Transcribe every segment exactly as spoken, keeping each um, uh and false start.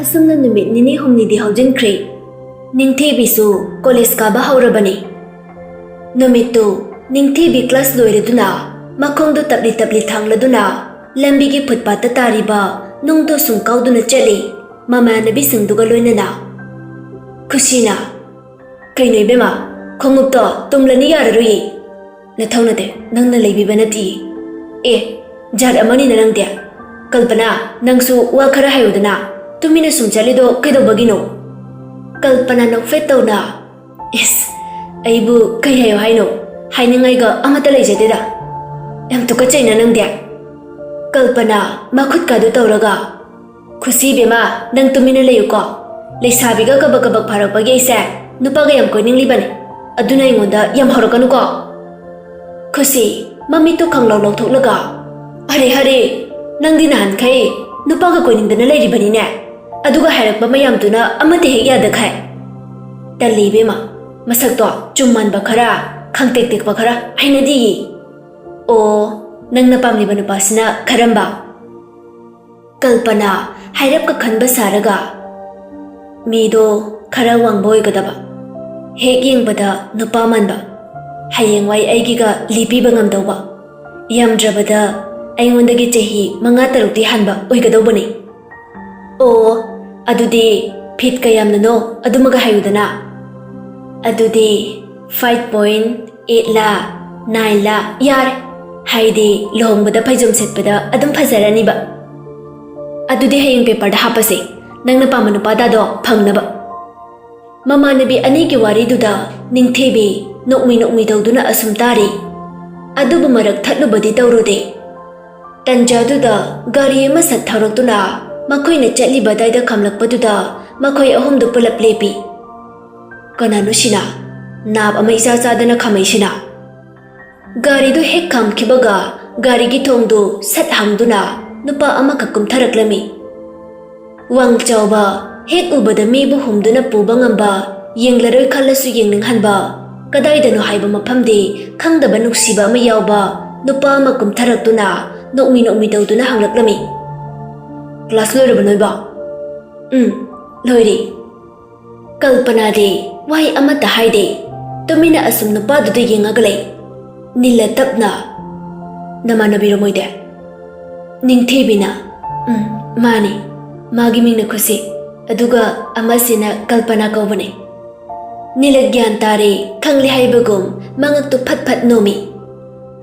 ꯑꯁꯨꯝꯅ ꯅꯨꯃꯤꯠ ꯅꯤꯅꯤ ꯍꯨꯝꯅꯤꯗꯤ ꯍꯧꯖꯤꯟꯈ꯭ꯔꯦ꯫ ꯅꯤꯡꯊꯤꯕꯤꯁꯨ ꯀꯣꯂꯦꯖ ꯀꯥꯕ ꯍꯧꯔꯕꯅꯤ꯫ ꯅꯨꯃꯤꯠꯇꯨ ꯅꯤꯡꯊꯤꯕꯤ ꯀ꯭ꯂꯥꯁ ꯂꯣꯏꯔꯗꯨꯅ ꯃꯈꯣꯡꯗꯨ ꯇꯞꯂꯤ ꯇꯞꯂꯤ ꯊꯥꯡꯂꯗꯨꯅ ꯂꯝꯕꯤꯒꯤ ꯐꯨꯠꯄꯥꯠꯇ ꯇꯥꯔꯤꯕ ꯅꯨꯡꯗꯣ ꯁꯨꯝ ꯀꯥꯎꯗꯨꯅ ꯆꯠꯂꯤ, ꯃꯃꯥꯟꯅꯕꯤꯁꯤꯡꯗꯨꯒ ꯂꯣꯏꯅꯅ꯫ ꯈꯨꯁꯤꯅ, "ꯀꯩꯅꯣ ꯏꯕꯦꯝꯃ, ꯈꯣꯡꯎꯞꯇꯣ ꯇꯨꯝꯂꯅꯤ, ꯌꯥꯔꯔꯣꯏꯌꯦ"꯫ "ꯅꯊꯧ ꯅꯠꯇꯦ, ꯅꯪꯅ ꯂꯩꯕꯤꯕ ꯅꯠꯇꯤꯌꯦ꯫ ꯑꯦ, ꯖꯥꯠ ꯑꯃꯅꯤꯅ ꯅꯪꯗꯤ꯫ ꯀꯜꯄꯅꯥ, ꯅꯪꯁꯨ ꯋꯥ ꯈꯔ ꯍꯥꯏꯌꯨꯗꯅ, ꯇꯨꯃꯤꯟꯅ ꯁꯨꯝ ꯆꯠꯂꯤꯗꯣ ꯀꯩꯗꯧꯕꯒꯤꯅꯣ?" ꯀꯜꯄꯅꯥ ꯅꯣꯛꯐꯦꯠ ꯇꯧꯅ, "ꯏꯁ, ꯑꯩꯕꯨ ꯀꯩ ꯍꯥꯏꯌꯣ ꯍꯥꯏꯅꯣ? ꯍꯥꯏꯅꯤꯡꯉꯥꯏꯒ ꯑꯃꯠꯇ ꯂꯩꯖꯗꯦꯗ꯫ ꯌꯥꯝ ꯇꯨꯀꯠꯆꯩꯅ ꯅꯪꯗꯤ"꯫ ꯀꯜꯄꯅꯥ ꯃꯈꯨꯠꯀꯗꯨ ꯇꯧꯔꯒ, "ꯈꯨꯁꯤ ꯏꯕꯦꯝꯃ, ꯅꯪ ꯇꯨꯃꯤꯟꯅ ꯂꯩꯌꯨꯀꯣ꯫ ꯂꯩꯁꯥꯕꯤꯒ ꯀꯕꯛ ꯀꯕꯛ ꯐꯥꯔꯛꯄꯒꯤ ꯑꯩꯁꯦ ꯅꯨꯄꯥꯒ ꯌꯥꯝ ꯀꯣꯏꯅꯤꯡꯂꯤꯕꯅꯤ꯫ ꯑꯗꯨꯅ ꯑꯩꯉꯣꯟꯗ ꯌꯥꯝ ꯍꯧꯔꯛꯀꯅꯨꯀꯣ"꯫ ꯈꯨꯁꯤ ꯃꯃꯤꯠꯇꯨ ꯈꯪꯂꯧ ꯂꯧꯊꯣꯛꯂꯒ, "ꯑꯔꯦ, ꯑꯔꯦ, ꯅꯪꯗꯤ ꯅꯍꯥꯟꯈꯩ ꯅꯨꯄꯥꯒ ꯀꯣꯏꯅꯤꯡꯗꯅ ꯂꯩꯔꯤꯕꯅꯤꯅꯦ꯫ ꯑꯗꯨꯒ ꯍꯥꯏꯔꯛꯄ ꯃꯌꯥꯝꯗꯨꯅ ꯑꯃꯠꯇ ꯍꯦꯛ ꯌꯥꯗꯈꯥꯏ꯫ ꯇꯜꯂꯤ ꯏꯕꯦꯝꯃ, ꯃꯁꯛꯇꯣ ꯆꯨꯝ ꯃꯥꯟꯕ ꯈꯔ, ꯈꯪꯇꯦꯛ ꯇꯦꯛꯄ ꯈꯔ ꯍꯩꯅꯗꯤꯌꯦ꯫ ꯑꯣ, ꯅꯪꯅ ꯄꯥꯝꯂꯤꯕ ꯅꯨꯄꯥꯁꯤꯅ ꯀꯔꯝꯕ?" ꯀꯜꯄꯅꯥ ꯍꯥꯏꯔꯞꯀ ꯈꯟꯕ ꯁꯥꯔꯒ, "ꯃꯤꯗꯣ ꯈꯔ ꯋꯥꯡꯕ ꯑꯣꯏꯒꯗꯕ, ꯍꯦꯛ ꯌꯦꯡꯕꯗ ꯅꯨꯄꯥ ꯃꯥꯟꯕ, ꯍꯌꯦꯡꯋꯥꯏ ꯑꯩꯒꯤꯒ ꯂꯤꯄꯤꯕ ꯉꯝꯗꯧꯕ, ꯌꯥꯝꯗ꯭ꯔꯕꯗ ꯑꯩꯉꯣꯟꯗꯒꯤ ꯆꯍꯤ ꯃꯉꯥ ꯇꯔꯨꯛꯇꯤ ꯍꯟꯕ ꯑꯣꯏꯒꯗꯧꯕꯅꯤ"꯫ "ꯑꯣ, ꯑꯗꯨꯗꯤ ꯐꯤꯠ ꯀꯌꯥꯝꯅꯅꯣ ꯑꯗꯨꯃꯒ ꯍꯥꯏꯌꯨꯗꯅ"꯫ "ꯑꯗꯨꯗꯤ five point eight ꯂꯥ, nine ꯂꯥ, ꯌꯥꯔꯦ꯫ ꯍꯥꯏꯗꯤ ꯂꯨꯍꯣꯡꯕꯗ ꯐꯩꯖꯣꯝ ꯁꯦꯠꯄꯗ ꯑꯗꯨꯝ ꯐꯖꯔꯅꯤꯕ꯫ ꯑꯗꯨꯗꯤ ꯍꯌꯦꯡ ꯄꯦꯄꯔꯗ ꯍꯥꯞꯄꯁꯦ, ꯅꯪꯅ ꯄꯥꯝꯕ ꯅꯨꯄꯥꯗꯣ ꯐꯪꯅꯕ"꯫ ꯃꯃꯥꯟꯅꯕꯤ ꯑꯅꯤꯒꯤ ꯋꯥꯔꯤꯗꯨꯗ ꯅꯤꯡꯊꯤꯕꯤ ꯅꯣꯛꯃꯤ ꯅꯣꯛꯃꯤ ꯇꯧꯗꯨꯅ ꯑꯁꯨꯝ ꯇꯥꯔꯤ꯫ ꯑꯗꯨꯕꯨ ꯃꯔꯛ ꯊꯠꯂꯨꯕꯗꯤ ꯇꯧꯔꯨꯗꯦ꯫ ꯇꯟꯖꯥꯗꯨꯗ ꯒꯥꯔꯤ ꯑꯃ ꯁꯠ ꯊꯧꯔꯛꯇꯨꯅ ꯃꯈꯣꯏꯅ ꯆꯠꯂꯤꯕ ꯑꯗꯥꯏꯗ ꯈꯥꯝꯂꯛꯄꯗꯨꯗ ꯃꯈꯣꯏ ꯑꯍꯨꯝꯗꯨ ꯄꯨꯂꯞ ꯂꯦꯞꯄꯤ꯫ "ꯀꯅꯥꯅꯣ ꯁꯤꯅ? ꯅꯥꯞ ꯑꯃ ꯏꯆꯥ ꯆꯥꯗꯅ ꯈꯥꯝꯃꯛꯏꯁꯤꯅ?" ꯒꯥꯔꯤꯗꯨ ꯍꯦꯛ ꯈꯥꯝꯈꯤꯕꯒ ꯒꯥꯔꯤꯒꯤ ꯊꯣꯡꯗꯨ ꯁꯠ ꯍꯥꯡꯗꯨꯅ ꯅꯨꯄꯥ ꯑꯃꯈꯛ ꯀꯨꯝꯊꯔꯛꯂꯝꯃꯤ꯫ ꯋꯥꯡ ꯆꯥꯎꯕ, ꯍꯦꯛ ꯎꯕꯗ ꯃꯤꯕꯨ ꯍꯨꯝꯗꯨꯅ ꯄꯨꯕ ꯉꯝꯕ, ꯌꯦꯡꯂꯔꯣꯏ ꯈꯜꯂꯁꯨ ꯌꯦꯡꯅꯤꯡꯍꯟꯕ, ꯀꯗꯥꯏꯗꯅꯣ ꯍꯥꯏꯕ ꯃꯐꯝꯗꯤ ꯈꯪꯗꯕ ꯅꯨꯡꯁꯤꯕ ꯑꯃ ꯌꯥꯎꯕ ꯅꯨꯄꯥ ꯑꯃ ꯀꯨꯝꯊꯔꯛꯇꯨꯅ ꯅꯣꯛꯃꯤ ꯅꯣꯛꯃꯤ ꯇꯧꯗꯨꯅ ꯍꯪꯂꯛꯂꯝꯃꯤ꯫ "ꯀ꯭ꯂꯥꯁ ꯂꯣꯏꯔꯕ ꯅꯣꯏꯕꯣ?" "ꯎꯝ, ꯂꯣꯏꯔꯦ꯫" ꯀꯜꯄꯅꯥꯗꯤ ꯋꯥꯍꯩ ꯑꯃꯠꯇ ꯍꯥꯏꯗꯦ꯫ ꯇꯨꯃꯤꯟꯅ ꯑꯁꯨꯝ ꯅꯨꯄꯥꯗꯨꯗ ꯌꯦꯡꯉꯒ ꯂꯩ꯫ ꯅꯤꯜꯂ ꯇꯞꯅ, "ꯅꯃꯥꯟꯅꯕꯤꯔꯣ ꯃꯣꯏꯗꯤ?" ꯅꯤꯡꯊꯤꯕꯤꯅ, "ꯎꯝ, ꯃꯥꯅꯤ꯫ ꯃꯥꯒꯤ ꯃꯤꯡꯅ ꯈꯨꯁꯤ, ꯑꯗꯨꯒ ꯑꯃꯁꯤꯅ ꯀꯜꯄꯅꯥ ꯀꯧꯕꯅꯤ꯫" ꯅꯤꯜꯂ ꯒ꯭ꯌꯥꯟ ꯇꯥꯔꯦ ꯈꯪꯂꯦ ꯍꯥꯏꯕꯒꯨꯝ ꯃꯉꯛꯇꯨ ꯐꯠ ꯐꯠ ꯅꯣꯝꯃꯤ꯫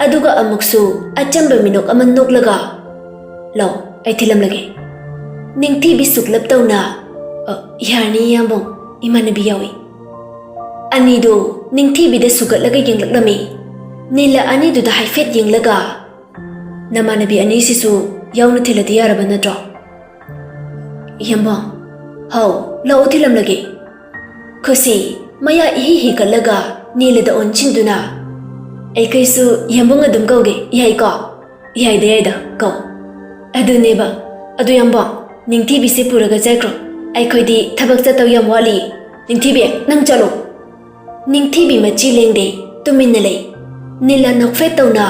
ꯑꯗꯨꯒ ꯑꯃꯨꯛꯁꯨ ꯑꯆꯝꯕ ꯃꯤꯅꯣꯛ ꯑꯃ ꯅꯣꯛꯂꯒ, "ꯂꯥꯎ, ꯑꯩ ꯊꯤꯜꯂꯝꯂꯒꯦ꯫" ꯅꯤꯡꯊꯤꯕꯤ ꯁꯨꯛꯂꯞ ꯇꯧꯅ, "ꯑ, ꯌꯥꯔꯅꯤ ꯏꯌꯥꯝꯕꯣꯡ, ꯏꯃꯥꯟꯅꯕꯤ ꯌꯥꯎꯏ꯫" ꯑꯅꯤꯗꯨ ꯅꯤꯡꯊꯤꯕꯤꯗ ꯁꯨꯒꯠꯂꯒ ꯌꯦꯡꯂꯛꯂꯝꯃꯤ꯫ ꯅꯤꯜꯂ ꯑꯅꯤꯗꯨꯗ ꯍꯥꯏꯐꯦꯠ ꯌꯦꯡꯂꯒ, "ꯅꯃꯥꯟꯅꯕꯤ ꯑꯅꯤꯁꯤꯁꯨ ꯌꯥꯎꯅ ꯊꯤꯜꯂꯗꯤ ꯌꯥꯔꯕ ꯅꯠꯇ꯭ꯔꯣ?" "ꯏꯌꯥꯝꯕꯣꯡ, ꯍꯥꯎ, ꯂꯥꯛꯑꯣ ꯊꯤꯜꯂꯝꯂꯒꯦ꯫" ꯈꯨꯁꯤ ꯃꯌꯥ ꯏꯍꯤ ꯍꯤꯒꯠꯂꯒ ꯅꯤꯜꯂꯗ ꯑꯣꯟꯁꯤꯟꯗꯨꯅ, "ꯑꯩꯈꯣꯏꯁꯨ ꯏꯌꯥꯝꯕꯣꯡ ꯑꯗꯨꯝ ꯀꯧꯒꯦ, ꯌꯥꯏꯀꯣ?" "ꯌꯥꯏꯗ ꯌꯥꯏꯗ, ꯀꯧ꯫" "ꯑꯗꯨꯅꯦꯕ꯫ ꯑꯗꯨ ꯏꯌꯥꯝꯕꯣꯡ, ꯅꯤꯡꯊꯤꯕꯤꯁꯦ ꯄꯨꯔꯒ ꯆꯠꯈ꯭ꯔꯣ꯫ ꯑꯩꯈꯣꯏꯗꯤ ꯊꯕꯛ ꯆꯠꯇꯧ ꯌꯥꯝ ꯋꯥꯠꯂꯤ꯫ ꯅꯤꯡꯊꯤꯕꯤ, ꯅꯪ ꯆꯠꯂꯣ꯫" ꯅꯤꯡꯊꯤꯕꯤ ꯃꯆꯤ ꯂꯦꯡꯗꯦ, ꯇꯨꯃꯤꯟꯅ ꯂꯩ꯫ ꯅꯤꯜꯂ ꯅꯣꯛꯐꯦꯠ ꯇꯧꯅ,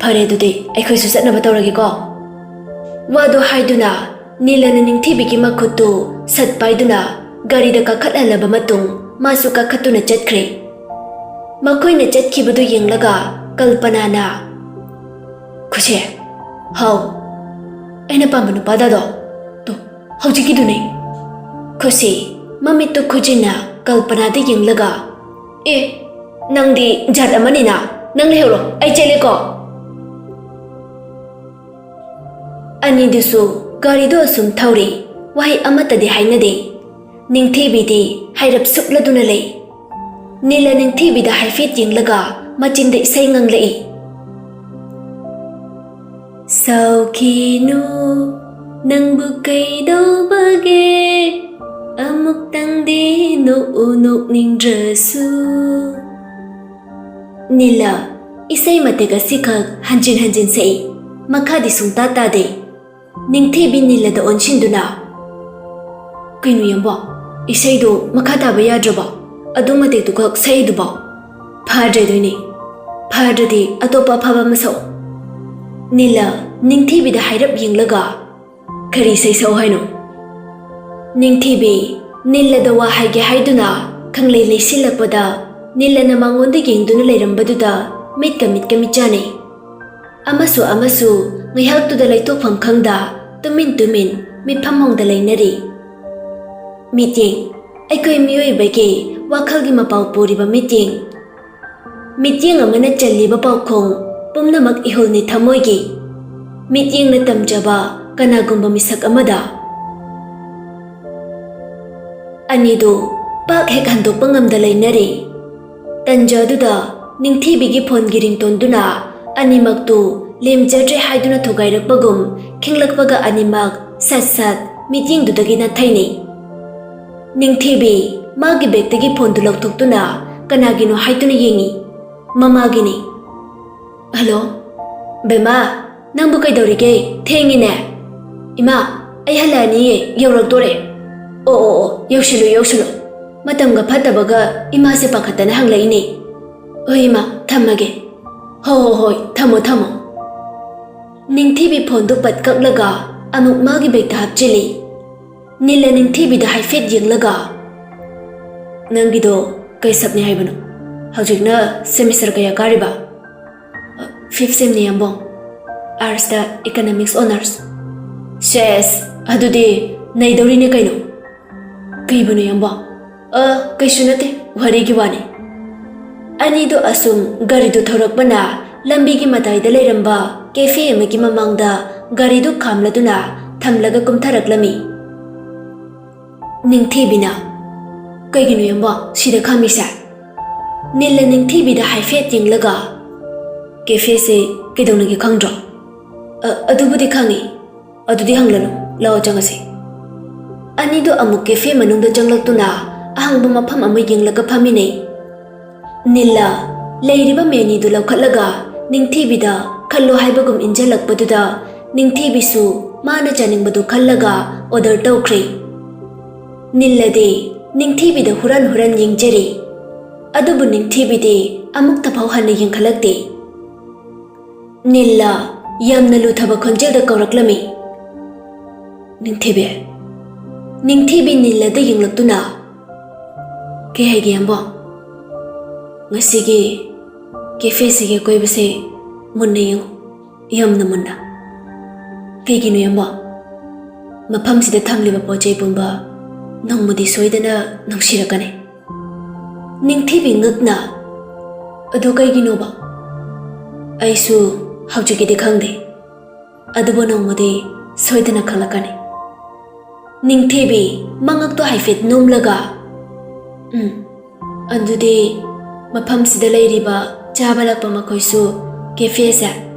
"ꯐꯔꯦ, ꯑꯗꯨꯗꯤ ꯑꯩꯈꯣꯏꯁꯨ ꯆꯠꯅꯕ ꯇꯧꯔꯒꯦꯀꯣ꯫" ꯋꯥꯗꯨ ꯍꯥꯏꯗꯨꯅ ꯅꯤꯜꯂꯅ ꯅꯤꯡꯊꯤꯕꯤꯒꯤ ꯃꯈꯨꯠꯇꯨ ꯁꯠ ꯄꯥꯏꯗꯨꯅ ꯒꯥꯔꯤꯗ ꯀꯥꯈꯠꯍꯜꯂꯕ ꯃꯇꯨꯡ ꯃꯥꯁꯨ ꯀꯥꯈꯠꯇꯨꯅ ꯆꯠꯈ꯭ꯔꯦ꯫ ꯃꯈꯣꯏꯅ ꯆꯠꯈꯤꯕꯗꯨ ꯌꯦꯡꯂꯒ ꯀꯜꯄꯅꯥꯅ, "ꯈꯨꯁꯤ꯫" "ꯍꯥꯎ꯫" "ꯑꯩꯅ ꯄꯥꯝꯕ ꯅꯨꯄꯥꯗꯗꯣ, ꯇꯨ, ꯍꯧꯖꯤꯛꯀꯤꯗꯨꯅꯦ꯫" ꯈꯨꯁꯤ ꯃꯃꯤꯠꯇꯨ ꯈꯨꯖꯤꯟꯅ ꯀꯜꯄꯅꯥꯗ ꯌꯦꯡꯂꯒ, "ꯑꯦ, ꯅꯪꯗꯤ ꯖꯥꯠ ꯑꯃꯅꯤꯅ, ꯅꯪ ꯂꯩꯍꯧꯔꯣ, ꯑꯩ ꯆꯦꯜꯂꯦꯀꯣ꯫" ꯑꯅꯤꯗꯨꯁꯨ ꯒꯥꯔꯤꯗꯨ ꯑꯁꯨꯝ ꯊꯧꯔꯤ, ꯋꯥꯍꯩ ꯑꯃꯠꯇꯗꯤ ꯍꯥꯏꯅꯗꯦ꯫ ꯅꯤꯡꯊꯤꯕꯤꯗꯤ ꯍꯥꯏꯔꯞ ꯁꯨꯞꯂꯗꯨꯅ ꯂꯩ꯫ ꯅꯤꯜꯂ ꯅꯤꯡꯊꯤꯕꯤꯗ ꯍꯥꯏꯐꯦꯠ ꯌꯦꯡꯂꯒ ꯃꯆꯤꯟꯗ ꯏꯁꯩ ꯉꯪꯂꯛꯏ꯫ "ꯁꯥꯎꯈꯤꯅꯨ, ꯅꯪꯕꯨ ꯀꯩꯗꯧꯕꯒꯦ? ꯑꯃꯨꯛꯇꯪꯗꯤ ꯅꯣꯛꯎ ꯅꯣꯛꯅꯤꯡꯗ꯭ꯔꯁꯨ꯫" ꯅꯤꯜꯂ ꯏꯁꯩ ꯃꯇꯦꯛ ꯑꯁꯤꯈꯛ ꯍꯟꯖꯤꯟ ꯍꯟꯖꯤꯟ ꯁꯛꯏ꯫ ꯃꯈꯥꯗꯤ ꯁꯨꯡꯇꯥ ꯇꯥꯗꯦ꯫ ꯅꯤꯡꯊꯤꯕꯤ ꯅꯤꯜꯂꯗ ꯑꯣꯟꯁꯤꯟꯗꯨꯅ, "ꯀꯩꯅꯣ ꯌꯥꯝꯕ, ꯏꯁꯩꯗꯣ ꯃꯈꯥ ꯇꯥꯕ ꯌꯥꯗ꯭ꯔꯕ? ꯑꯗꯨ ꯃꯇꯦꯛꯇꯨꯈꯛ ꯁꯛꯏꯗꯨꯕꯣ? ꯐꯥꯗ꯭ꯔꯦꯗꯣꯏꯅꯦ꯫ ꯐꯥꯗ꯭ꯔꯗꯤ ꯑꯇꯣꯞꯄ ꯑꯐꯕ ꯑꯃ ꯁꯛꯑꯣ꯫" ꯅꯤꯜꯂ ꯅꯤꯡꯊꯤꯕꯤꯗ ꯍꯥꯏꯔꯞ ꯌꯦꯡꯂꯒ, "ꯀꯔꯤ ꯏꯁꯩ ꯁꯛꯑꯣ ꯍꯥꯏꯅꯣ?" ꯅꯤꯡꯊꯤꯕꯤ, ꯅꯤꯜꯂꯗ ꯋꯥ ꯍꯥꯏꯒꯦ ꯍꯥꯏꯗꯨꯅ ꯈꯪꯂꯩ ꯂꯩꯁꯤꯜꯂꯛꯄꯗ, ꯅꯤꯜꯂꯅ ꯃꯉꯣꯟꯗ ꯌꯦꯡꯗꯨꯅ ꯂꯩꯔꯝꯕꯗꯨꯗ ꯃꯤꯠꯀ ꯃꯤꯠꯀ ꯃꯤꯠꯆꯥꯅꯩ꯫ ꯑꯃꯁꯨ ꯑꯃꯁꯨ ꯉꯥꯏꯍꯥꯛꯇꯨꯗ ꯂꯩꯊꯣꯛꯐꯝ ꯈꯪꯗ ꯇꯨꯃꯤꯟ ꯇꯨꯃꯤꯟ ꯃꯤꯠꯐꯝ ꯍꯣꯡꯗ ꯂꯩꯅꯔꯤ꯫ ꯃꯤꯠꯌꯦꯡ, ꯑꯩꯈꯣꯏ ꯃꯤꯑꯣꯏꯕꯒꯤ ꯋꯥꯈꯜꯒꯤ ꯃꯄꯥꯎ ꯄꯨꯔꯤꯕ ꯃꯤꯠꯌꯦꯡ꯫ ꯃꯤꯠꯌꯦꯡ ꯑꯃꯅ ꯆꯜꯂꯤꯕ ꯄꯥꯎꯈꯣꯡ ꯄꯨꯝꯅꯃꯛ ꯏꯍꯨꯜꯅꯤ ꯊꯃꯣꯏꯒꯤ꯫ ꯃꯤꯠꯌꯦꯡꯅ ꯇꯝꯖꯕ ꯀꯅꯥꯒꯨꯝꯕ ꯃꯤꯁꯛ ꯑꯃꯗ꯫ ꯑꯅꯤꯗꯨ ꯄꯥꯛ ꯍꯦꯛ ꯍꯟꯗꯣꯛꯄ ꯉꯝꯗ ꯂꯩꯅꯔꯤ꯫ ꯇꯟꯖꯥꯗꯨꯗ ꯅꯤꯡꯊꯤꯕꯤꯒꯤ ꯐꯣꯟꯒꯤ ꯔꯤꯡꯇꯣꯟꯗꯨꯅ ꯑꯅꯤꯃꯛꯇꯨ ꯂꯦꯝꯖꯗ꯭ꯔꯦ ꯍꯥꯏꯗꯨꯅ ꯊꯨꯒꯥꯏꯔꯛꯄꯒꯨꯝ ꯈꯤꯡꯂꯛꯄꯒ ꯑꯅꯤꯃꯛ ꯁꯠ ꯁꯠ ꯃꯤꯠꯌꯦꯡꯗꯨꯗꯒꯤ ꯅꯥꯊꯩꯅꯩ꯫ ꯅꯤꯡꯊꯤꯕꯤ ꯃꯥꯒꯤ ꯕꯦꯒꯇꯒꯤ ꯐꯣꯟꯗꯨ ꯂꯧꯊꯣꯛꯇꯨꯅ ꯀꯅꯥꯒꯤꯅꯣ ꯍꯥꯏꯗꯨꯅ ꯌꯦꯡꯉꯤ꯫ ꯃꯃꯥꯒꯤꯅꯤ꯫ "ꯍꯜꯂꯣ, ꯕꯦꯝꯃ, ꯅꯪꯕꯨ ꯀꯩꯗꯧꯔꯤꯒꯦ? ꯊꯦꯡꯉꯤꯅꯦ꯫" "ꯏꯃꯥ, ꯑꯩ ꯍꯜꯂꯛꯑꯅꯤꯌꯦ, ꯌꯧꯔꯛꯇꯣꯔꯦ꯫" "ꯑꯣ, ꯑꯣ, ꯑꯣ, ꯌꯧꯁꯤꯜꯂꯨ, ꯌꯧꯁꯤꯜꯂꯨ꯫ ꯃꯇꯝꯒ ꯐꯠꯇꯕꯒ ꯏꯃꯥꯁꯦ ꯄꯥꯈꯠꯇꯅ ꯍꯪꯂꯛꯏꯅꯦ꯫ ꯍꯣꯏ ꯏꯃꯥ, ꯊꯝꯃꯒꯦ꯫" "ꯍꯣ, ꯍꯣ, ꯍꯣꯏ, ꯊꯝꯃꯣ, ꯊꯝꯃꯣ꯫" ꯅꯤꯡꯊꯤꯕꯤ ꯐꯣꯟꯗꯨ ꯄꯠ ꯀꯛꯂꯒ ꯑꯃꯨꯛ ꯃꯥꯒꯤ ꯕꯦꯒꯇ ꯍꯥꯞꯆꯤꯜꯂꯤ꯫ ꯅꯤꯜꯂ ꯅꯤꯡꯊꯤꯕꯤꯗ ꯍꯥꯏꯐꯦꯠ ꯌꯦꯡꯂꯒ, "ꯅꯪꯒꯤꯗꯣ ꯀꯩ ꯁꯞꯅꯤ ꯍꯥꯏꯕꯅꯣ? ꯍꯧꯖꯤꯛꯅ ꯁꯦꯃꯤꯁꯇꯔ ꯀꯌꯥ ꯀꯥꯔꯤꯕ?" "ꯐꯤꯐ ꯁꯦꯝꯅꯤ, ꯌꯥꯝꯕꯣꯡ꯫ ꯑꯥꯔꯠꯁꯇ ꯏꯀꯅꯣꯃꯤꯛꯁ ꯑꯣꯅꯔꯁ꯫" "ꯁꯦꯁ, ꯑꯗꯨꯗꯤ ꯅꯩꯗꯧꯔꯤꯅꯦ ꯀꯩꯅꯣ꯫" "ꯀꯩꯕꯨꯅꯣ, ꯌꯥꯝꯕꯣꯡ?" "ꯑ, ꯀꯩꯁꯨ ꯅꯠꯇꯦ, ꯋꯥꯔꯤꯒꯤ ꯋꯥꯅꯤ꯫" ꯑꯅꯤꯗꯨ ꯑꯁꯨꯝ ꯒꯥꯔꯤꯗꯨ ꯊꯧꯔꯛꯄꯅ ꯂꯝꯕꯤꯒꯤ ꯃꯇꯥꯏꯗ ꯂꯩꯔꯝꯕ ꯀꯦꯐꯦ ꯑꯃꯒꯤ ꯃꯃꯥꯡꯗ ꯒꯥꯔꯤꯗꯨ ꯈꯥꯝꯂꯗꯨꯅ ꯊꯝꯂꯒ ꯀꯨꯝꯊꯔꯛꯂꯝꯃꯤ꯫ ꯅꯤꯡꯊꯤꯕꯤꯅ, "ꯀꯩꯒꯤꯅꯣ, ꯌꯥꯝꯕꯣꯡ, ꯁꯤꯗ ꯈꯥꯝꯃꯤꯁꯦ?" ꯅꯤꯜꯂ ꯅꯤꯡꯊꯤꯕꯤꯗ ꯍꯥꯏꯐꯦꯠ ꯌꯦꯡꯂꯒ, "ꯀꯦꯐꯦꯁꯦ ꯀꯩꯗꯧꯅꯒꯦ ꯈꯪꯗ꯭ꯔꯣ?" "ꯑ, ꯑꯗꯨꯕꯨꯗꯤ ꯈꯪꯉꯤ꯫ ꯑꯗꯨꯗꯤ ꯍꯪꯂꯅꯨ, ꯂꯥꯛꯑꯣ ꯆꯪꯉꯁꯤ꯫" ꯑꯅꯤꯗꯨ ꯑꯃꯨꯛ ꯀꯦꯐꯦ ꯃꯅꯨꯡꯗ ꯆꯪꯂꯛꯇꯨꯅ ꯑꯍꯥꯡꯕ ꯃꯐꯝ ꯑꯃ ꯌꯦꯡꯂꯒ ꯐꯝꯃꯤꯟꯅꯩ꯫ ꯅꯤꯜꯂ ꯂꯩꯔꯤꯕ ꯃꯦꯅꯤꯗꯨ ꯂꯧꯈꯠꯂꯒ ꯅꯤꯡꯊꯤꯕꯤꯗ ꯈꯜꯂꯣ ꯍꯥꯏꯕꯒꯨꯝ ꯏꯟꯖꯜꯂꯛꯄꯗꯨꯗ ꯅꯤꯡꯊꯤꯕꯤꯁꯨ ꯃꯥꯅ ꯆꯥꯅꯤꯡꯕꯗꯨ ꯈꯜꯂꯒ ꯑꯣꯔꯗꯔ ꯇꯧꯈ꯭ꯔꯦ꯫ ꯅꯤꯜꯂꯗꯤ ꯅꯤꯡꯊꯤꯕꯤꯗ ꯍꯨꯔꯥꯟ ꯍꯨꯔꯥꯟ ꯌꯦꯡꯖꯔꯤ꯫ ꯑꯗꯨꯕꯨ ꯅꯤꯡꯊꯤꯕꯤꯗꯤ ꯑꯃꯨꯛꯇ ꯐꯥꯎ ꯍꯟꯅ ꯌꯦꯡꯈꯠꯂꯛꯇꯦ꯫ ꯅꯤꯜꯂ ꯌꯥꯝꯅ ꯂꯨꯊꯕ ꯈꯣꯟꯖꯦꯜꯗ ꯀꯧꯔꯛꯂꯝꯃꯤ, "ꯅꯤꯡꯊꯤꯕꯤ, ꯅꯤꯡꯊꯤꯕꯤ ꯅꯤꯜꯂꯗ ꯌꯦꯡꯂꯛꯇꯨꯅ, "ꯀꯩ ꯍꯥꯏꯒꯦ, ꯌꯥꯝꯕꯣ? ꯉꯁꯤꯒꯤ ꯀꯦꯐꯦꯁꯤꯒꯤ ꯑꯀꯣꯏꯕꯁꯦ ꯃꯨꯟꯅ ꯌꯦꯡꯉꯨ, ꯌꯥꯝꯅ ꯃꯨꯟꯅ꯫ ꯀꯩꯒꯤꯅꯣ, ꯌꯥꯝꯕꯣ? ꯃꯐꯝꯁꯤꯗ ꯊꯝꯂꯤꯕ ꯄꯣꯠ ꯆꯩ ꯄꯨꯝꯕ ꯅꯣꯡꯃꯗꯤ ꯁꯣꯏꯗꯅ ꯅꯨꯡꯁꯤꯔꯛꯀꯅꯤ꯫" ꯅꯤꯡꯊꯤꯕꯤ ꯉꯛꯅ, "ꯑꯗꯨ ꯀꯩꯒꯤꯅꯣꯕ? ꯑꯩꯁꯨ ꯍꯧꯖꯤꯛꯀꯤꯗꯤ ꯈꯪꯗꯦ, ꯑꯗꯨꯕꯨ ꯅꯣꯡꯃꯗꯤ ꯁꯣꯏꯗꯅ ꯈꯪꯂꯛꯀꯅꯤ꯫" ꯅꯤꯡꯊꯤꯕꯤ ꯃꯉꯛꯇꯣ ꯍꯥꯏꯐꯦꯠ ꯅꯣꯝꯂꯒ, "ꯎꯝ, ꯑꯗꯨꯗꯤ ꯃꯐꯝꯁꯤꯗ ꯂꯩꯔꯤꯕ ꯆꯥꯕ ꯂꯥꯛꯄ ꯃꯈꯣꯏꯁꯨ ꯀꯦꯐꯦꯁꯦ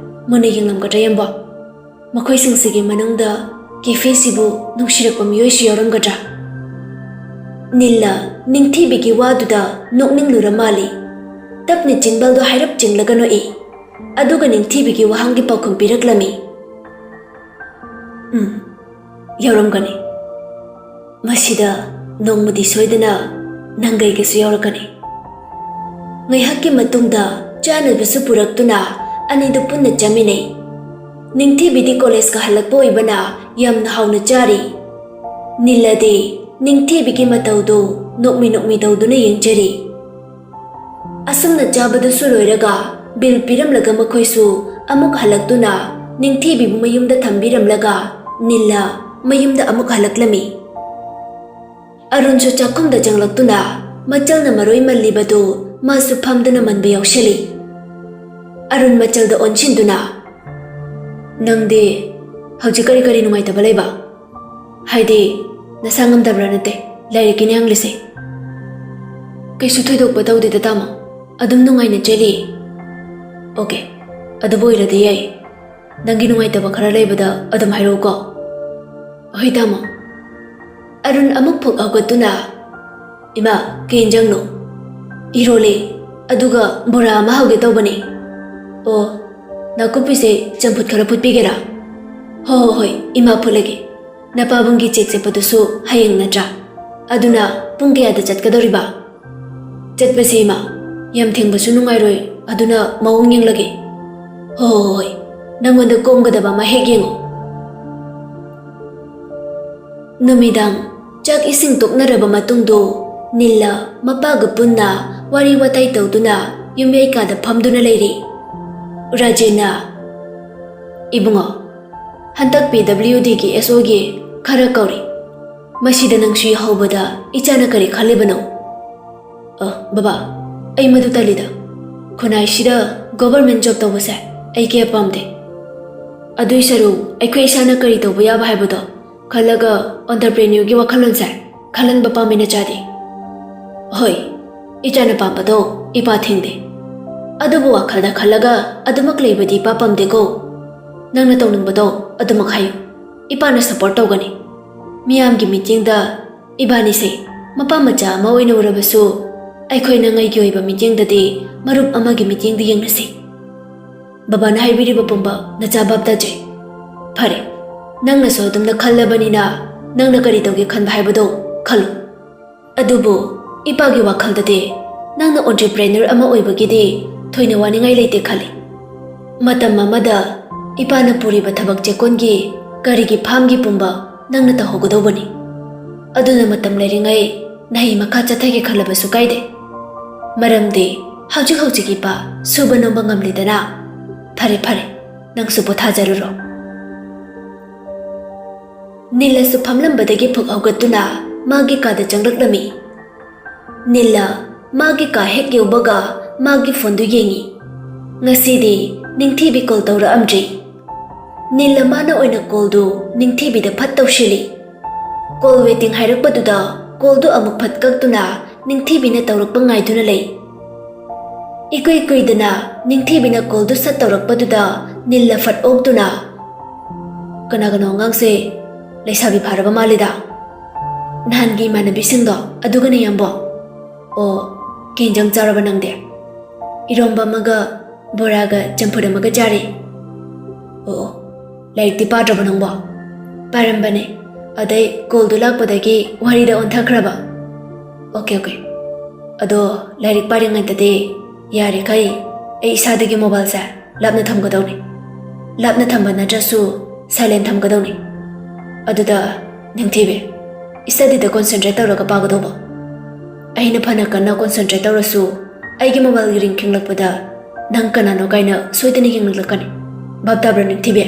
ꯃꯨꯟꯅ ꯌꯦꯡꯂꯝꯒꯗ꯭ꯔꯥ, ꯌꯥꯝꯕꯣ? ꯃꯈꯣꯏꯁꯤꯡꯁꯤꯒꯤ ꯃꯅꯨꯡꯗ ꯀꯦꯐꯦꯁꯤꯕꯨ ꯅꯨꯡꯁꯤꯔꯛꯄ ꯃꯤꯑꯣꯏꯁꯨ ꯌꯥꯎꯔꯝꯒꯗ꯭ꯔꯥ?" ꯅꯤꯜꯂ ꯅꯤꯡꯊꯤꯕꯤꯒꯤ ꯋꯥꯗꯨꯗ ꯅꯣꯛꯅꯤꯡꯂꯨꯔ ꯃꯥꯜꯂꯤ꯫ ꯇꯞꯅ ꯆꯤꯡꯕꯥꯜꯗꯣ ꯍꯥꯏꯔꯞ ꯆꯤꯡꯂꯒ ꯅꯣꯛꯏ꯫ ꯑꯗꯨꯒ ꯅꯤꯡꯊꯤꯕꯤꯒꯤ ꯋꯥꯍꯪꯒꯤ ꯄꯥꯎꯈꯨꯝ ꯄꯤꯔꯛꯂꯝꯃꯤ꯫ "ꯎꯝ, ꯌꯥꯎꯔꯝꯒꯅꯤ꯫ ꯃꯁꯤꯗ ꯅꯣꯡꯃꯗꯤ ꯁꯣꯏꯗꯅ ꯅꯪꯒꯩꯒꯁꯨ ꯌꯥꯎꯔꯛꯀꯅꯤ꯫" ꯉꯥꯏꯍꯥꯛꯀꯤ ꯃꯇꯨꯡꯗ ꯆꯥꯅꯕꯁꯨ ꯄꯨꯔꯛꯇꯨꯅ ꯑꯅꯤꯗꯨ ꯄꯨꯟꯅ ꯆꯥꯃꯤꯟꯅꯩ꯫ ꯅꯤꯡꯊꯤꯕꯤꯗꯤ ꯀꯣꯂꯦꯖꯀ ꯍꯜꯂꯛꯄ ꯑꯣꯏꯕꯅ ꯌꯥꯝꯅ ꯍꯥꯎꯅ ꯆꯥꯔꯤ꯫ ꯅꯤꯜꯂꯗꯤ ꯅꯤꯡꯊꯤꯕꯤꯒꯤ ꯃꯇꯧꯗꯨ ꯅꯣꯛꯃꯤ ꯅꯣꯛꯃꯤ ꯇꯧꯗꯨꯅ ꯌꯦꯡꯖꯔꯤ꯫ ꯑꯁꯨꯝꯅ ꯆꯥꯕꯗꯨꯁꯨ ꯂꯣꯏꯔꯒ ꯕꯤꯜ ꯄꯤꯔꯝꯂꯒ ꯃꯈꯣꯏꯁꯨ ꯑꯃꯨꯛ ꯍꯜꯂꯛꯇꯨꯅ ꯅꯤꯡꯊꯤꯕꯤꯕꯨ ꯃꯌꯨꯝꯗ ꯊꯝꯕꯤꯔꯝꯂꯒ ꯅꯤꯜꯂ ꯃꯌꯨꯝꯗ ꯑꯃꯨꯛ ꯍꯜꯂꯛꯂꯝꯃꯤ꯫ ꯑꯔꯨꯟꯁꯨ ꯆꯥꯛꯈꯨꯝꯗ ꯆꯪꯂꯛꯇꯨꯅ ꯃꯆꯜꯅ ꯃꯔꯣꯏ ꯃꯜꯂꯤꯕꯗꯨ ꯃꯥꯁꯨ ꯐꯝꯗꯨꯅ ꯃꯟꯕ ꯌꯥꯎꯁꯤꯜꯂꯤ꯫ ꯑꯔꯨꯟ ꯃꯆꯜꯗ ꯑꯣꯟꯁꯤꯟꯗꯨꯅ, "ꯅꯪꯗꯤ ꯍꯧꯖꯤꯛ ꯀꯔꯤ ꯀꯔꯤ ꯅꯨꯡꯉꯥꯏꯇꯕ ꯂꯩꯕ? ꯍꯥꯏꯗꯤ ꯅꯁꯥ ꯉꯝꯗꯕ꯭ꯔꯥ ꯅꯠꯇꯦ, ꯂꯥꯏꯔꯤꯛꯀꯤꯅꯦ ꯍꯪꯂꯤꯁꯦ꯫" "ꯀꯩꯁꯨ ꯊꯣꯏꯗꯣꯛꯄ ꯇꯧꯗꯦꯗ ꯇꯥꯃꯣ, ꯑꯗꯨꯝ ꯅꯨꯡꯉꯥꯏꯅ ꯆꯦꯜꯂꯤ꯫" "ꯑꯣꯀꯦ, ꯑꯗꯨꯕꯨ ꯑꯣꯏꯔꯗꯤ ꯌꯥꯏ꯫ ꯅꯪꯒꯤ ꯅꯨꯡꯉꯥꯏꯇꯕ ꯈꯔ ꯂꯩꯕꯗ ꯑꯗꯨꯝ ꯍꯥꯏꯔꯛꯎꯀꯣ꯫" "ꯍꯣꯏ ꯇꯥꯃꯣ꯫" ꯑꯔꯨꯟ ꯑꯃꯨꯛ ꯐꯨꯛ ꯍꯧꯒꯠꯇꯨꯅ, "ꯏꯃꯥ, ꯀꯩ ꯏꯟꯖꯥꯡꯅꯣ?" "ꯏꯔꯣꯜꯂꯦ, ꯑꯗꯨꯒ ꯕꯣꯔꯥ ꯑꯃ ꯍꯧꯒꯦ ꯇꯧꯕꯅꯦ꯫" "ꯑꯣ, ꯅꯥꯀꯨꯞꯄꯤꯁꯦ ꯆꯝꯐꯨꯠ ꯈꯔ ꯐꯨꯠꯄꯤꯒꯦꯔꯥ?" "ꯍꯣ ꯍꯣ ꯍꯣꯏ, ꯏꯃꯥ ꯐꯨꯠꯂꯒꯦ꯫ ꯅꯄꯥꯕꯨꯡꯒꯤ ꯆꯦꯛ ꯆꯠꯄꯗꯨꯁꯨ ꯍꯌꯦꯡ ꯅꯠꯇ꯭ꯔꯥ? ꯑꯗꯨꯅ ꯄꯨꯡ ꯀꯌꯥꯗ ꯆꯠꯀꯗꯧꯔꯤꯕ?" "ꯆꯠꯄꯁꯦ, ꯏꯃꯥ, ꯌꯥꯝ ꯊꯦꯡꯕꯁꯨ ꯅꯨꯡꯉꯥꯏꯔꯣꯏ, ꯑꯗꯨꯅ ꯃꯑꯣꯡ ꯌꯦꯡꯂꯒꯦ꯫" "ꯍꯣ ꯍꯣ ꯍꯣꯏ, ꯅꯪꯉꯣꯟꯗ ꯀꯣꯝꯒꯗꯕ ꯑꯃ ꯍꯦꯛ ꯌꯦꯡꯉꯣ꯫" ꯅꯨꯃꯤꯗꯥꯡ ꯆꯥꯛ ꯏꯁꯤꯡ ꯇꯣꯛꯅꯔꯕ ꯃꯇꯨꯡꯗꯣ ꯅꯤꯜꯂ ꯃꯄꯥꯒ ꯄꯨꯟꯅ ꯋꯥꯔꯤ ꯋꯥꯇꯥꯏ ꯇꯧꯗꯨꯅ ꯌꯨꯝꯌꯥꯏ ꯀꯥꯗ ꯐꯝꯗꯨꯅ ꯂꯩꯔꯤ꯫ ꯔꯥꯖꯦꯟꯅ, "ꯏꯕꯨꯡꯉꯣ, ꯍꯟꯗꯛ ꯄꯤ ꯗꯕ꯭ꯂꯤꯌꯨ ꯗꯤꯒꯤ ꯑꯦꯁ ꯑꯣꯒꯤ ꯈꯔ ꯀꯧꯔꯤ꯫ ꯃꯁꯤꯗ ꯅꯪꯁꯨ ꯌꯥꯎꯍꯧꯕꯗ ꯏꯆꯥꯅ ꯀꯔꯤ ꯈꯜꯂꯤꯕꯅꯣ?" "ꯑ, ꯕꯕꯥ, ꯑꯩ ꯃꯗꯨ ꯇꯜꯂꯤꯗ꯫ ꯈꯨꯟꯅꯥꯏꯁꯤꯗ ꯒꯣꯚꯔꯃꯦꯟ ꯖꯣꯕ ꯇꯧꯕꯁꯦ ꯑꯩ ꯀꯌꯥ ꯄꯥꯝꯗꯦ꯫ ꯑꯗꯨꯏ ꯁꯔꯨꯛ ꯑꯩꯈꯣꯏ ꯏꯁꯥꯅ ꯀꯔꯤ ꯇꯧꯕ ꯌꯥꯕ ꯍꯥꯏꯕꯗꯣ ꯈꯜꯂꯒ ꯑꯣꯟꯇꯔꯄ꯭ꯔꯦꯅ꯭ꯌꯨꯔꯒꯤ ꯋꯥꯈꯜꯂꯣꯟꯁꯦ ꯈꯜꯍꯟꯕ ꯄꯥꯝꯃꯤ ꯅꯆꯥꯗꯤ꯫" "ꯍꯣꯏ, ꯏꯆꯥꯅ ꯄꯥꯝꯕꯗꯣ ꯏꯄꯥ ꯊꯤꯡꯗꯦ꯫ ꯑꯗꯨꯕꯨ ꯋꯥꯈꯜꯗ ꯈꯜꯂꯒ ꯑꯗꯨꯃꯛ ꯂꯩꯕꯗꯤ ꯏꯄꯥ ꯄꯥꯝꯗꯦꯀꯣ꯫ ꯅꯪꯅ ꯇꯧꯅꯤꯡꯕꯗꯣ ꯑꯗꯨꯃꯛ ꯍꯥꯏꯌꯨ꯫ ꯏꯄꯥꯅ ꯁꯄꯣꯔꯠ ꯇꯧꯒꯅꯤ꯫ ꯃꯤꯌꯥꯝꯒꯤ ꯃꯤꯠꯌꯦꯡꯗ ꯏꯕꯥꯅꯤꯁꯦ ꯃꯄꯥ ꯃꯆꯥ ꯑꯃ ꯑꯣꯏꯅ ꯎꯔꯕꯁꯨ, ꯑꯩꯈꯣꯏꯅ ꯉꯩꯒꯤ ꯑꯣꯏꯕ ꯃꯤꯠꯌꯦꯡꯗꯗꯤ ꯃꯔꯨꯞ ꯑꯃꯒꯤ ꯃꯤꯠꯌꯦꯡꯗ ꯌꯦꯡꯅꯁꯤ꯫ ꯕꯕꯥꯅ ꯍꯥꯏꯕꯤꯔꯤꯕ ꯄꯨꯝꯕ ꯅꯆꯥ ꯚꯥꯞ ꯇꯥꯖꯩ꯫ ꯐꯔꯦ, ꯅꯪꯅꯁꯨ ꯑꯗꯨꯝꯅ ꯈꯜꯂꯕꯅꯤꯅ ꯅꯪꯅ ꯀꯔꯤ ꯇꯧꯒꯦ ꯈꯟꯕ ꯍꯥꯏꯕꯗꯣ ꯈꯜꯂꯨ꯫ ꯑꯗꯨꯕꯨ ꯏꯄꯥꯒꯤ ꯋꯥꯈꯜꯗꯗꯤ ꯅꯪꯅ ꯑꯣꯟꯇꯔꯄ꯭ꯔꯦꯅꯔ ꯑꯃ ꯑꯣꯏꯕꯒꯤꯗꯤ ꯊꯣꯏꯅ ꯋꯥꯅꯤꯡꯉꯥꯏ ꯂꯩꯇꯦ ꯈꯜꯂꯤ꯫ ꯃꯇꯝ ꯑꯃꯗ ꯏꯄꯥꯅ ꯄꯨꯔꯤꯕ ꯊꯕꯛ ꯆꯦꯀꯣꯟꯒꯤ ꯀꯔꯤꯒꯤ ꯐꯥꯝꯒꯤ ꯄꯨꯝꯕ ꯅꯪꯅ ꯇꯧꯍꯧꯒꯗꯧꯕꯅꯤ꯫ ꯑꯗꯨꯅ ꯃꯇꯝ ꯂꯩꯔꯤꯉꯩ ꯅꯍꯩ ꯃꯈꯥ ꯆꯠꯊꯒꯦ ꯈꯜꯂꯕꯁꯨ ꯀꯥꯏꯗꯦ꯫ ꯃꯔꯝꯗꯤ ꯍꯧꯖꯤꯛ ꯍꯧꯖꯤꯛ ꯏꯄꯥ ꯁꯨꯕ ꯅꯣꯝꯕ ꯉꯝꯂꯤꯗꯅ꯫ ꯐꯔꯦ, ꯐꯔꯦ, ꯅꯪꯁꯨ ꯄꯣꯊꯥꯖꯔꯨꯔꯣ꯫" ꯅꯤꯜꯂꯁꯨ ꯐꯝꯂꯝꯕꯗꯒꯤ ꯐꯨꯛ ꯍꯧꯒꯠꯇꯨꯅ ꯃꯥꯒꯤ ꯀꯥꯗ ꯆꯪꯂꯛꯂꯝꯃꯤ꯫ ꯅꯤꯜꯂ ꯃꯥꯒꯤ ꯀꯥ ꯍꯦꯛ ꯌꯧꯕꯒ ꯃꯥꯒꯤ ꯐꯣꯟꯗꯨ ꯌꯦꯡꯉꯤ꯫ ꯉꯁꯤꯗꯤ ꯅꯤꯡꯊꯤꯕꯤ ꯀꯣꯜ ꯇꯧꯔꯛꯑꯝꯗ꯭ꯔꯤ꯫ ꯅꯤꯜꯂ ꯃꯥꯅ ꯑꯣꯏꯅ ꯀꯣꯜꯗꯨ ꯅꯤꯡꯊꯤꯕꯤꯗ ꯐꯠ ꯇꯧꯁꯤꯜꯂꯤ꯫ ꯀꯣꯜ ꯋꯦꯇꯤꯡ ꯍꯥꯏꯔꯛꯄꯗꯨꯗ ꯀꯣꯜꯗꯨ ꯑꯃꯨꯛ ꯐꯠ ꯀꯛꯇꯨꯅ ꯅꯤꯡꯊꯤꯕꯤꯅ ꯇꯧꯔꯛꯄ ꯉꯥꯏꯗꯨꯅ ꯂꯩ꯫ ꯏꯀꯨꯏ ꯀꯨꯏꯗꯅ ꯅꯤꯡꯊꯤꯕꯤꯅ ꯀꯣꯜꯗꯨ ꯁꯠ ꯇꯧꯔꯛꯄꯗꯨꯗ ꯅꯤꯜꯂ ꯐꯠ ꯑꯣꯛꯇꯨꯅ, "ꯀꯅꯥ ꯀꯅꯥ ꯑꯉꯥꯡꯁꯦ? ꯂꯩꯁꯥꯕꯤ ꯐꯥꯔꯕ ꯃꯥꯜꯂꯤꯗ꯫ ꯅꯍꯥꯟꯒꯤ ꯏꯃꯥꯟꯅꯕꯤꯁꯤꯡꯗꯣ ꯑꯗꯨꯒꯅꯦ, ꯌꯥꯝꯕꯣ꯫ ꯑꯣ, ꯀꯩ ꯏꯟꯖꯥꯡ ꯆꯥꯔꯕ ꯅꯪꯗꯤ?" "ꯏꯔꯣꯝꯕ ꯑꯃꯒ ꯕꯣꯔꯥꯒ ꯆꯝꯐꯨꯠ ꯑꯃꯒ ꯆꯥꯔꯦ꯫" "ꯑꯣ, ꯑꯣ, ꯂꯥꯏꯔꯤꯛꯇꯤ ꯄꯥꯗ꯭ꯔꯕꯣ ꯅꯪꯕꯣ?" "ꯄꯥꯔꯝꯕꯅꯦ, ꯑꯗꯩ ꯀꯣꯜꯗꯨ ꯂꯥꯛꯄꯗꯒꯤ ꯋꯥꯔꯤꯗ ꯑꯣꯟꯊꯈ꯭ꯔꯕ꯫" "Okay, okay. ꯑꯗꯣ ꯂꯥꯏꯔꯤꯛ ꯄꯥꯔꯤꯉꯩꯗꯗꯤ ꯌꯥꯔꯤꯈꯩ ꯑꯩ ꯏꯁꯥꯗꯒꯤ ꯃꯣꯕꯥꯏꯜꯁꯦ ꯂꯥꯞꯅ ꯊꯝꯒꯗꯧꯅꯤ꯫ ꯂꯥꯞꯅ ꯊꯝꯕ ꯅꯠꯇ꯭ꯔꯁꯨ ꯁꯥꯏꯂꯦꯟ ꯊꯝꯒꯗꯧꯅꯤ꯫ ꯑꯗꯨꯗ ꯅꯤꯡꯊꯤꯕꯤ, Studyꯗ concentrate ꯇꯧꯔꯒ ꯄꯥꯒꯗꯧꯕ꯫ ꯑꯩꯅ ꯐꯅ ꯀꯟꯅ concentrate ꯇꯧꯔꯁꯨ, ꯑꯩꯒꯤ mobileꯒꯤ ring ꯈꯤꯡꯂꯛꯄꯗ ꯅꯪ ꯀꯅꯥꯅꯣ ꯀꯥꯏꯅ ꯁꯣꯏꯗꯅ ꯌꯦꯡꯂꯛꯀꯅꯤ꯫ ꯚꯥꯞ ꯇꯥꯕ꯭ꯔꯥ, ꯅꯤꯡꯊꯤꯕꯤ?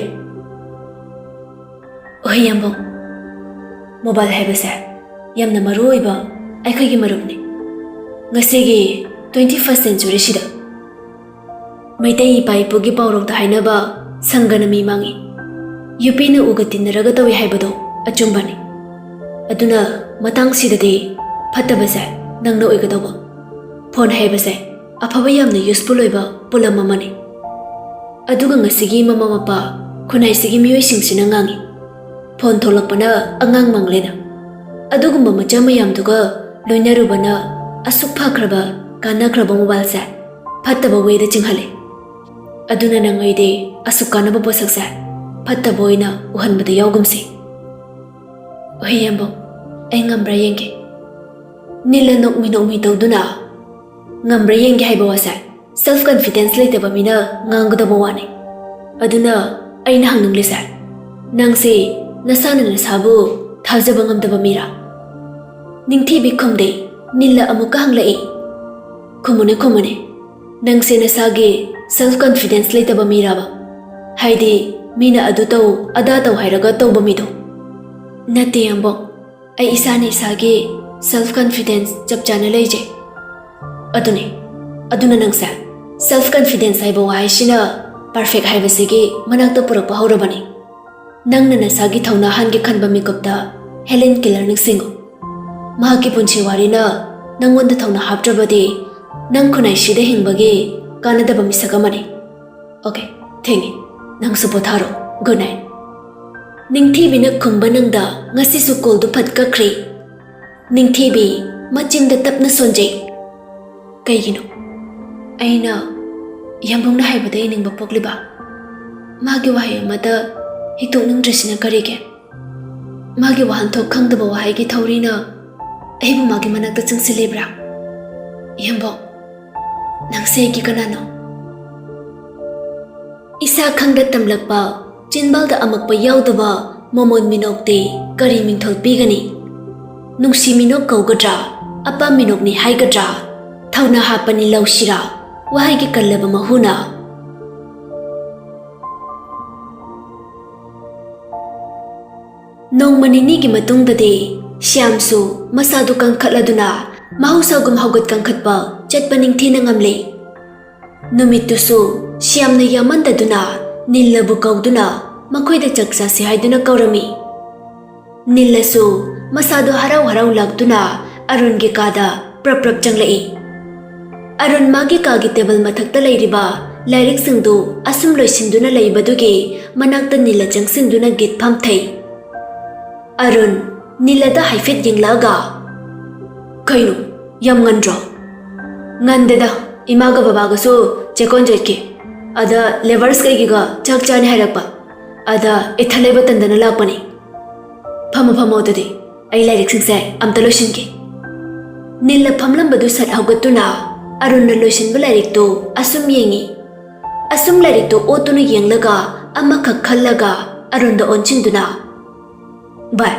ꯑꯣꯍꯩ ꯌꯥꯝꯕꯨꯡ, mobile ꯍꯥꯏꯕꯁꯦ ꯌꯥꯝꯅ ꯃꯔꯨ ꯑꯣꯏꯕ ꯑꯩꯈꯣꯏꯒꯤ ꯃꯔꯨꯞꯅꯤ꯫ ꯉꯁꯤꯒꯤ twenty first centuryꯁꯤꯗ ꯃꯩꯇꯩ ꯏꯄꯥ ꯏꯄꯨꯒꯤ ꯄꯥꯎꯔꯧꯗ ꯍꯥꯏꯅꯕ, "ꯁꯪꯒꯅ ꯃꯤ ꯃꯥꯡꯉꯤ, ꯌꯣꯠꯄꯤꯅ ꯎꯒ ꯇꯤꯟꯅꯔꯒ ꯇꯧꯏ" ꯍꯥꯏꯕꯗꯣ ꯑꯆꯨꯝꯕꯅꯤ꯫ ꯑꯗꯨꯅ ꯃꯇꯥꯡꯁꯤꯗꯗꯤ ꯐꯠꯇꯕꯁꯦ ꯅꯪꯅ ꯑꯣꯏꯒꯗꯧꯕ꯫ Phone ꯍꯥꯏꯕꯁꯦ ꯑꯐꯕ ꯌꯥꯝꯅ useful ꯑꯣꯏꯕ ꯄꯣꯠꯂꯝ ꯑꯃꯅꯤ꯫ ꯑꯗꯨꯒ ꯉꯁꯤꯒꯤ ꯃꯃꯥ ꯃꯄꯥ ꯈꯨꯟꯅꯥꯏꯁꯤꯒꯤ ꯃꯤꯑꯣꯏꯁꯤꯡꯁꯤꯅ ꯉꯥꯡꯉꯤ, "Phone ꯊꯣꯛꯂꯛꯄꯅ ꯑꯉꯥꯡ ꯃꯥꯡꯂꯦꯅ"꯫ ꯑꯗꯨꯒꯨꯝꯕ ꯃꯆꯥ ꯃꯌꯥꯝꯗꯨꯒ ꯂꯣꯏꯅꯔꯨꯕꯅ ꯑꯁꯨꯛ ꯐꯈ꯭ꯔꯕ, ꯀꯥꯟꯅꯈ꯭ꯔꯕ mobileꯁꯦ ꯐꯠꯇꯕ wayꯗ ꯆꯤꯡꯍꯜꯂꯤ꯫ ꯑꯗꯨꯅ ꯅꯪ ꯑꯩꯗꯤ ꯑꯁꯨꯛ ꯀꯥꯟꯅꯕ ꯄꯣꯠꯁꯛꯁꯦ ꯐꯠꯇꯕ ꯑꯣꯏꯅ ꯎꯍꯟꯕꯗ ꯌꯥꯎꯒꯨꯝꯁꯤ꯫ ꯑꯣꯍꯩ ꯌꯥꯝꯕꯨꯡ, ꯑꯩ ꯉꯝꯕ꯭ꯔꯥ ꯌꯦꯡꯒꯦ꯫ ꯅꯤꯜꯂ ꯅꯣꯛꯃꯤ ꯅꯣꯛꯃꯤ ꯇꯧꯗꯨꯅ ꯉꯝꯕ꯭ꯔꯥ ꯌꯦꯡꯒꯦ ꯍꯥꯏꯕ ꯋꯥꯁꯦ self confidence ꯂꯩꯇꯕ ꯃꯤꯅ ꯉꯥꯡꯒꯗꯕ ꯋꯥꯅꯤ꯫ ꯑꯗꯨꯅ ꯑꯩꯅ ꯍꯪꯅꯤꯡꯂꯤꯁꯦ, ꯅꯪꯁꯦ ꯅꯁꯥꯅ ꯅꯁꯥꯕꯨ ꯊꯥꯖꯕ ꯉꯝꯗꯕ ꯃꯤꯔꯥ? ꯅꯤꯡꯊꯤꯕꯤ ꯈꯨꯝꯗꯦ꯫ ꯅꯤꯜꯂ ꯑꯃꯨꯛꯀ ꯍꯪꯂꯛꯏ, "ꯈꯨꯝꯃꯨꯅꯦ, ꯈꯨꯝꯃꯨꯅꯦ, ꯅꯪꯁꯦ ꯅꯁꯥꯒꯤ self confidence ꯂꯩꯇꯕ ꯃꯤꯔꯥꯕ? ꯍꯥꯏꯗꯤ ꯃꯤꯅ ꯑꯗꯨ ꯇꯧ, ꯑꯗꯥ ꯇꯧ ꯍꯥꯏꯔꯒ ꯇꯧꯕ ꯃꯤꯗꯣ?" "ꯅꯠꯇꯦ ꯌꯥꯝꯕꯨꯡ, ꯑꯩ ꯏꯁꯥꯅ ꯏꯁꯥꯒꯤ self confidence ꯆꯞ ꯆꯥꯅ ꯂꯩꯖꯩ"꯫ ꯑꯗꯨꯅꯤ, ꯑꯗꯨꯅ ꯅꯪꯁꯦ self confidence ꯍꯥꯏꯕ ꯋꯥꯍꯩꯁꯤꯅ perfect ꯍꯥꯏꯕꯁꯤꯒꯤ ꯃꯅꯥꯛꯇ ꯄꯨꯔꯛꯄ ꯍꯧꯔꯕꯅꯤ꯫ ꯅꯪꯅ ꯅꯁꯥꯒꯤ ꯊꯧꯅꯥ ꯍꯥꯟꯒꯦ ꯈꯟꯕ ꯃꯤꯀꯨꯞꯇ Helen Keller ꯅꯤꯡꯁꯤꯡꯉꯨ꯫ ꯃꯍꯥꯛꯀꯤ ꯄꯨꯟꯁꯤ ꯋꯥꯔꯤꯅ ꯅꯪꯉꯣꯟꯗ ꯊꯧꯅꯥ ꯍꯥꯞꯇ꯭ꯔꯕꯗꯤ, ꯅꯪ ꯈꯨꯟꯅꯥꯏꯁꯤꯗ ꯍꯤꯡꯕꯒꯤ ꯀꯥꯟꯅꯗꯕ ꯃꯤꯁꯛ ꯑꯃꯅꯤ꯫ Okay, ꯊꯦꯡꯉꯦ, ꯅꯪꯁꯨ ꯄꯣꯊꯥꯔꯣ꯫ Good night꯫ ꯅꯤꯡꯊꯤꯕꯤꯅ ꯈꯨꯝꯕ ꯅꯪꯗ ꯉꯁꯤꯁꯨ callꯗꯨ ꯐꯠ ꯀꯛꯈ꯭ꯔꯦ꯫ ꯅꯤꯡꯊꯤꯕꯤ ꯃꯆꯤꯟꯗ ꯇꯞꯅ ꯁꯣꯟꯖꯩ꯫ "ꯀꯩꯒꯤꯅꯣ? ꯑꯩꯅ ꯌꯥꯝꯕꯨꯡꯅ ꯍꯥꯏꯕꯗ ꯌꯥꯅꯤꯡꯕ ꯄꯣꯛꯂꯤꯕ? ꯃꯥꯒꯤ ꯋꯥꯍꯩ ꯑꯃꯠꯇ ꯍꯤꯛꯇꯣꯛꯅꯤꯡꯗ꯭ꯔꯤꯁꯤꯅ ꯀꯔꯤꯒꯤ? ꯃꯥꯒꯤ ꯋꯥꯍꯟꯊꯣꯛ ꯈꯪꯗꯕ ꯋꯥꯍꯩꯒꯤ ꯊꯧꯔꯤꯅ ꯑꯩꯕꯨ ꯃꯥꯒꯤ ꯃꯅꯥꯛꯇ ꯆꯪꯁꯤꯜꯂꯤꯕ꯭ꯔꯥ? ꯌꯥꯝꯕꯨꯡ, ꯅꯪꯁꯦ ꯑꯩꯒꯤ ꯀꯅꯥꯅꯣ?" ꯏꯁꯥ ꯈꯪꯗ ꯇꯝꯂꯛꯄ, ꯆꯤꯟꯕꯥꯜꯗ ꯑꯃꯛꯄ ꯌꯥꯎꯗꯕ ꯃꯃꯣꯟ ꯃꯤꯅꯣꯛꯇꯤ ꯀꯔꯤ ꯃꯤꯡꯊꯣꯜ ꯄꯤꯒꯅꯤ? ꯅꯨꯡꯁꯤ ꯃꯤꯅꯣꯛ ꯀꯧꯒꯗ꯭ꯔꯥ, ꯑꯄꯥꯝ ꯃꯤꯅꯣꯛꯅꯤ ꯍꯥꯏꯒꯗ꯭ꯔꯥ, ꯊꯧꯅꯥ ꯍꯥꯞꯄꯅꯤ ꯂꯧꯁꯤꯔꯥ, ꯋꯥꯍꯩꯒꯤ ꯀꯜꯂꯕ ꯃꯍꯨꯅ꯫ ꯅꯣꯡꯃ ꯅꯤꯅꯤꯒꯤ ꯃꯇꯨꯡꯗꯗꯤ ꯁ꯭ꯌꯥꯝꯁꯨ ꯃꯁꯥꯗꯨ ꯀꯟꯈꯠꯂꯗꯨꯅ ꯃꯍꯧꯁꯥꯒꯨꯝ ꯍꯧꯒꯠ ꯀꯥꯡꯈꯠꯄ ꯆꯠꯄ ꯅꯤꯡꯊꯤꯅ ꯉꯝꯂꯦ꯫ ꯅꯨꯃꯤꯠꯇꯨꯁꯨ ꯁ꯭ꯌꯥꯝꯅ ꯌꯥꯝꯃꯟꯗꯗꯨꯅ ꯅꯤꯜꯂꯕꯨ ꯀꯧꯗꯨꯅ ꯃꯈꯣꯏꯗ ꯆꯥꯛ ꯆꯥꯁꯤ ꯍꯥꯏꯗꯨꯅ ꯀꯧꯔꯝꯃꯤ꯫ ꯅꯤꯜꯂꯁꯨ ꯃꯁꯥꯗꯨ ꯍꯔꯥꯎ ꯍꯔꯥꯎ ꯂꯥꯛꯇꯨꯅ ꯑꯔꯨꯟꯒꯤ ꯀꯥꯗ ꯄ꯭ꯔꯞ ꯄ꯭ꯔꯞ ꯆꯪꯂꯛꯏ꯫ ꯑꯔꯨꯟ ꯃꯥꯒꯤ ꯀꯥꯒꯤ ꯇꯦꯕꯜ ꯃꯊꯛꯇ ꯂꯩꯔꯤꯕ ꯂꯥꯏꯔꯤꯛꯁꯤꯡꯗꯨ ꯑꯁꯨꯝ ꯂꯣꯏꯁꯤꯟꯗꯨꯅ ꯂꯩꯕꯗꯨꯒꯤ ꯃꯅꯥꯛꯇ ꯅꯤꯜꯂ ꯆꯪꯁꯤꯟꯗꯨꯅ ꯒꯤꯠ ꯐꯝꯊꯩ꯫ ꯑꯔꯨꯟ ꯅꯤꯜꯂꯗ ꯍꯥꯏꯐꯦꯠ ꯌꯦꯡꯂꯛꯑꯒ, "ꯀꯩꯅꯣ, ꯌꯥꯝ ꯉꯟꯗ꯭ꯔꯣ?" "ꯉꯟꯗꯦꯗ, ꯏꯃꯥꯒ ꯕꯕꯥꯒꯁꯨ ꯆꯦꯛꯀꯣꯟ ꯆꯠꯈꯤ꯫ ꯑꯗ ꯂꯦꯕꯔꯁ ꯀꯩꯒꯤꯒ ꯆꯥꯛ ꯆꯥꯅꯤ ꯍꯥꯏꯔꯛꯄ꯫ ꯑꯗ ꯏꯊꯟ ꯂꯩꯕ ꯇꯟꯗꯅ ꯂꯥꯛꯄꯅꯤ꯫ ꯐꯝꯃꯣ, ꯐꯝꯃꯣ ꯑꯗꯨꯗꯤ, ꯑꯩ ꯂꯥꯏꯔꯤꯛꯁꯤꯡꯁꯦ ꯑꯝꯇ ꯂꯣꯏꯁꯤꯟꯒꯦ꯫" ꯅꯤꯜꯂ ꯐꯝꯂꯝꯕꯗꯨ ꯁꯠ ꯍꯧꯒꯠꯇꯨꯅ ꯑꯔꯨꯟꯅ ꯂꯣꯏꯁꯤꯟꯕ ꯂꯥꯏꯔꯤꯛꯇꯨ ꯑꯁꯨꯝ ꯌꯦꯡꯉꯤ꯫ ꯑꯁꯨꯝ ꯂꯥꯏꯔꯤꯛꯇꯨ ꯑꯣꯠꯇꯨꯅ ꯌꯦꯡꯂꯒ ꯑꯃꯈꯛ ꯈꯜꯂꯒ ꯑꯔꯨꯟꯗ ꯑꯣꯟꯁꯤꯟꯗꯨꯅ, "ꯚꯥꯏ,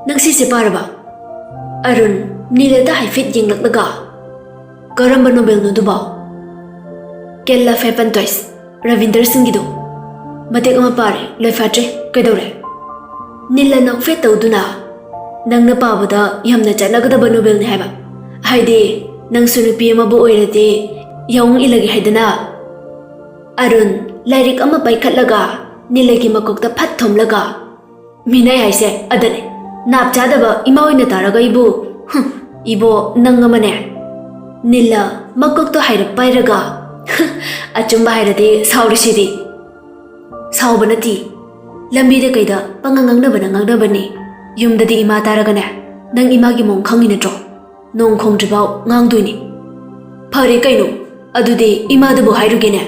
ꯅꯪ ꯁꯤꯁꯦ ꯄꯥꯔꯕ?" ꯑꯔꯨꯟ ꯅꯤꯜꯂꯗ ꯍꯥꯏꯐꯦꯠ ꯌꯦꯡꯂꯛꯂꯒ, "ꯀꯔꯝꯕ ꯅꯣꯕꯦꯜꯅꯣ ꯑꯗꯨꯕꯣ?" "ꯀꯦꯜ ꯂꯚ ꯍꯦꯄꯟ ꯇ꯭ꯋꯥꯏꯁ", ꯔꯕꯤꯟꯗꯔ ꯁꯤꯡꯒꯤꯗꯣ꯫ "ꯃꯇꯦꯛ ꯑꯃ ꯄꯥꯔꯦ, ꯂꯣꯏꯐꯥꯠꯇ꯭ꯔꯦ꯫ ꯀꯩꯗꯧꯔꯦ?" ꯅꯤꯜꯂ ꯅꯣꯛꯐꯦꯠ ꯇꯧꯗꯨꯅ, "ꯅꯪꯅ ꯄꯥꯕꯗ ꯌꯥꯝꯅ ꯆꯠꯅꯒꯗꯕ ꯅꯣꯕꯦꯜꯅꯤ ꯍꯥꯏꯕ꯫ ꯍꯥꯏꯗꯤ, ꯅꯪꯁꯨ ꯅꯨꯄꯤ ꯑꯃꯕꯨ ꯑꯣꯏꯔꯗꯤ ꯌꯥꯑꯣꯡ ꯏꯜꯂꯒꯦ ꯍꯥꯏꯗꯅ꯫" ꯑꯔꯨꯟ ꯂꯥꯏꯔꯤꯛ ꯑꯃ ꯄꯥꯏꯈꯠꯂꯒ ꯅꯤꯜꯂꯒꯤ ꯃꯀꯣꯛꯇ ꯐꯠ ꯊꯣꯝꯂꯒ, "ꯃꯤꯅꯥꯏ ꯍꯥꯏꯁꯦ ꯑꯗꯅꯦ꯫ ꯅꯥꯞ ꯆꯥꯗꯕ ꯏꯃꯥ ꯑꯣꯏꯅ ꯇꯥꯔꯒ ꯑꯩꯕꯨ, ꯍꯨꯝ, ꯏꯕꯣ ꯅꯪ ꯑꯃꯅꯦ꯫" ꯅꯤꯜꯂ ꯃꯀꯣꯛꯇꯣ ꯍꯥꯏꯔꯞ ꯄꯥꯏꯔꯒ, "ꯑꯆꯨꯝꯕ ꯍꯥꯏꯔꯗꯤ ꯁꯥꯎꯔꯤꯁꯤꯗꯤ꯫" "ꯁꯥꯎꯕ ꯅꯠꯇꯦ꯫ ꯂꯝꯕꯤꯗ ꯀꯩꯗ ꯄꯪꯉꯥꯡ ꯉꯥꯡꯅꯕꯅ ꯉꯥꯡꯅꯕꯅꯤ꯫ ꯌꯨꯝꯗꯗꯤ ꯏꯃꯥ ꯇꯥꯔꯒꯅꯦ, ꯅꯪ ꯏꯃꯥꯒꯤ ꯃꯑꯣꯡ ꯈꯪꯉꯤ ꯅꯠꯇ꯭ꯔꯣ? ꯅꯣꯡ ꯈꯣꯡꯗ꯭ꯔꯤꯐꯥꯎ ꯉꯥꯡꯗꯣꯏꯅꯤ꯫" "ꯐꯔꯦ ꯀꯩꯅꯣ, ꯑꯗꯨꯗꯤ ꯏꯃꯥꯗꯕꯨ ꯍꯥꯏꯔꯨꯒꯦꯅꯦ꯫"